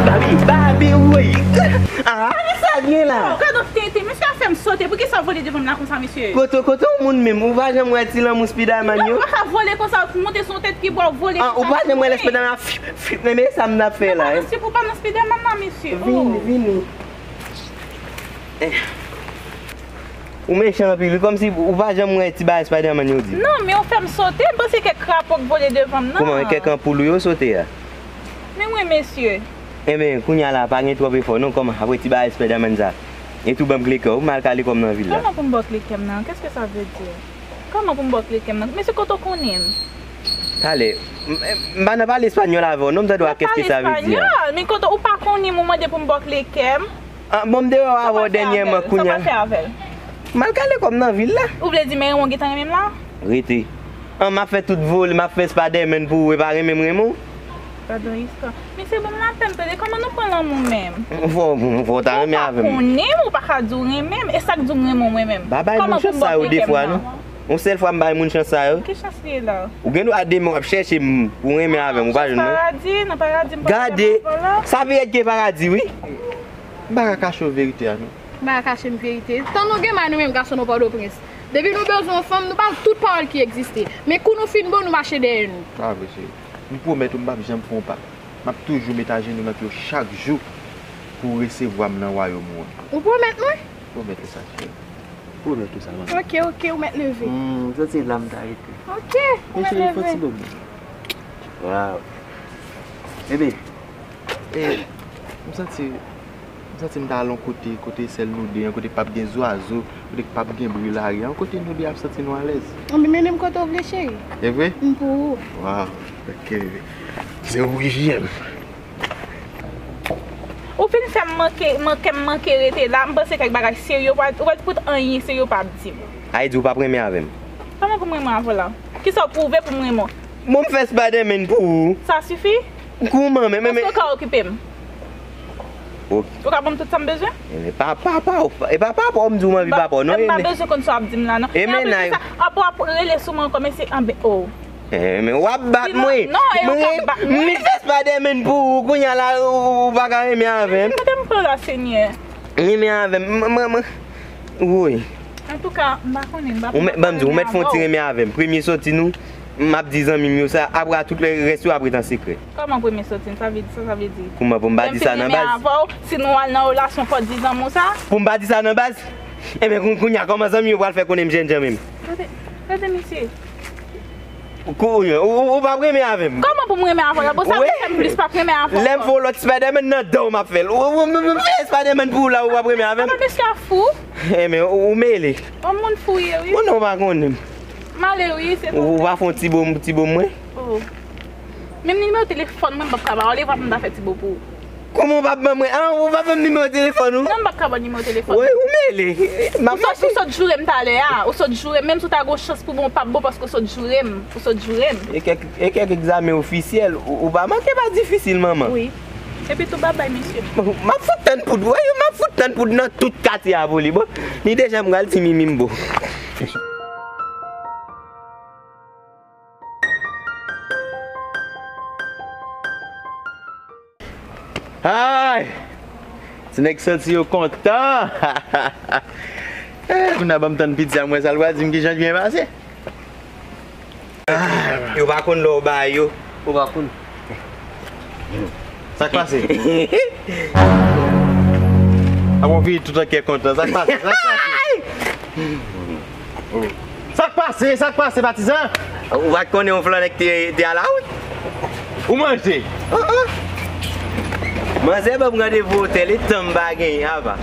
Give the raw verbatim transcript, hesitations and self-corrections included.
Babi, Babi, woy. Ah, sa gen la? Oh, gade yon tenten, mesye a fè m sote. Poukisa w vole devan m la konsa, mesye? Kote, kote w moun menm? Ou pa janm wè ti lanmou Spiderman yo? Non, ou pa ka vole konsa, monte sou yon tèt pi bò, vole konsa. Ah, ou pa janm wè lè Spiderman ap fip, fip, men, men sa m t ap fè la, hein? Mesye, pou pa nan Spiderman la, mesye. Vini, vini. Eh. Ou mechan anpil, wi, kòmsi ou pa janm wè ti bagay Spiderman yo di. Non, men ou fè m sote, m panse kèk krapo k vole devan m nan. Kòman, kèk anpoul ou yo sote a? Men wi, mesye. Enben, kounye a la, pa gen twòp efò non, kòman, apre ti bagay Spiderman sa. E tou ban m kle kè w, m al kale kò m nan vil la. Kòman pou m ba w kle kè m nan? Qu'est-ce que ça veut dire? Kòman pou m ba w kle kè m nan? Mesye, kote w konnen m? Talè, m, m, m pa nan pale espanyòl avè w non, m tande w a qu'est-ce que ça veut dire. Pale espanyòl, men kote w pa konnen m, ou mande pou m ba w kle kè m? Ah, bon, m te wè w avè w dènyèman, kounye a. Sa w pral fè avè l? M al kale kò m nan vil la. Ou vle di men Raymond gentan renmen m la? Rete. An, m ap fè tout vole, m ap fè Spiderman pou ou, e pa renmen m renmen w? Gadon istwa. Mesye, ban m lapèn, tande, kòman nou pran lanmou menm? Fò, fò w ta renmen avè m. Ou pa konnen m, ou pa ka di w renmen m. E sa k di w renmen w mwen menm? Pa bay moun chans sa yo de fwa non. Yon sèl fwa m bay moun chans sa yo. Ki chans li ye la? Ou gen dwa demen w ap chèche m pou w renmen avè m, ou pa jwenn mwen. Paradi, nan paradi, m pa renmen avè w la. Gade, sa vle di gen paradi, wi. M pa ka kache w verite a non. M pa ka kache m verite. Tan nou gen may nou menm gason nou Pòtoprens. Depi nou bezwen yon fanm, nou ba l tout pawòl ki egziste. Men kou nou fin bon, nou mache dèyè nou. Pa vre, cheri. M pwomèt ou m p ap janm fè yon pa. M ap toujou met ajenou nan pye w chak jou pou w resevwa m nan wayòm ou an. Ou pwomèt mwen? Pwomèt ou sa, cheri. Pwomèt ou sa, manmi. Ok, ok, ou mèt leve. Hmm, m santi la m ta rete. Ok, ou mèt leve. Men cheri, fò ti bobo. Waw. Bebe, eh, m santi, m santi m ta al yon kote, kote sèl nou de, yon kote k p ap gen zwazo, kote k p ap gen bri lari, yon kote nou de ap santi nou alèz. Anben, mennen m kote w vle, cheri. E vre? M pou ou. Waw, ok, bebe. Se ou ki fiyan. Ou fin fè m manke, manke, m manke rete la, m panse kèk bagay serye, ou pa, ou pa t fout anyen serye ou pa ap di m. Ayiti, ou p ap renmen avè m. Kòman pou m renmen avè w la? Kisa w pwouve pou m renmen w? Bon, m fè Spiderman pou ou. Sa sifi? Kouman, men, men, men. Èske w ka okipe m? Ou ka ban m tout sa m bezwen? E pa, papa w, e pa papa w, m di w m anvi papa w, non. M pa bezwen konn sa w ap di m la, non. E apre sa, ap, w ap rele sou mwen ankò, men se anben, oh. Eh, men w ap bat mwen. Non, e ou k ap bat mwen. M vin fè Spiderman pou ou, kounye a la, ou, ou pa ka renmen avè m. Kote m pran la, Senyè? Renmen avè m, m, m, m, woy. Antouka, m pa konnen, m pa konnen. Ou mèt, ban m di, ou mèt fè yon ti renmen avè m. Premye soti nou, m ap di zanmi m yo sa, apre a tout lè rès yo ap ret an sekrè. Kòman premye soti n, sa vle di, sa, sa vle di? Kouman pou m pa di sa nan baz? Lè m fin renmen avè w, si nou al nan relasyon, fò w di zanmi w sa? Pou m pa di sa nan baz? Enben, kou-, kounye a, kòman zanmi yo pral fè konnen m jènjan menm? Gade, gade misye. Kounye a, ou, ou, ou p ap renmen avè m. Kòman pou m renmen avè w la? Bon, sa vin fè m plis p ap renmen avè w ankò. Lè m fè yon lòt Spiderman nan dan w m ap fè l. Ou, ou, m, m, m fè Spiderman pou ou la, ou p ap renmen avè m. Apa mesye a fou? Enben, ou, ou mele. Yon moun fou ye, wi. Bon, non, ou pa konnen m. M ale, wi, se. Ou, ou pa fè yon ti bo, ti bo mwen? Oh. Menm nimewo telefòn mwen, m p ap ka ba w li, w ap m ta fè ti bo pou ou. Kòman w p ap ban mwen? Ah, ou p ap ban m nimewo telefòn ou? Non, m p ap ka ba w nimewo telefòn. Woy, ou mele. Ou sot, ou sot joure m talè a. Ou sot joure m, menm si w ta gen yon chans pou bon, w p ap bon paske w sot joure m. Ou sot joure m. E kèk, e kèk egzamen ofisyèl, ou, ou pa manke pa difisil, manman. Wi. Epi tou babay, mesye. M ap fout tann poud, woy, m ap fout tann poud nan tout katye a pou li. Bon, ni deja m pral ti mimi m bo. Ay! Ti nèg santi yo kontan. Eh, kounye a ban m tann piti a, m wè sa l pral di m kijan l byen pase. Yo pa konn lè w bay yo. Ou pa konn. Sa k pase? Ap anvi tout an kè kontan. Sa k pase? Sa k pase? Sa k pase, patizan? Ou pa t konnen yon flannè ki te, te a la wout? Ou manje? Manzè ban m randevou otèl, e tan m pa genyen, apa.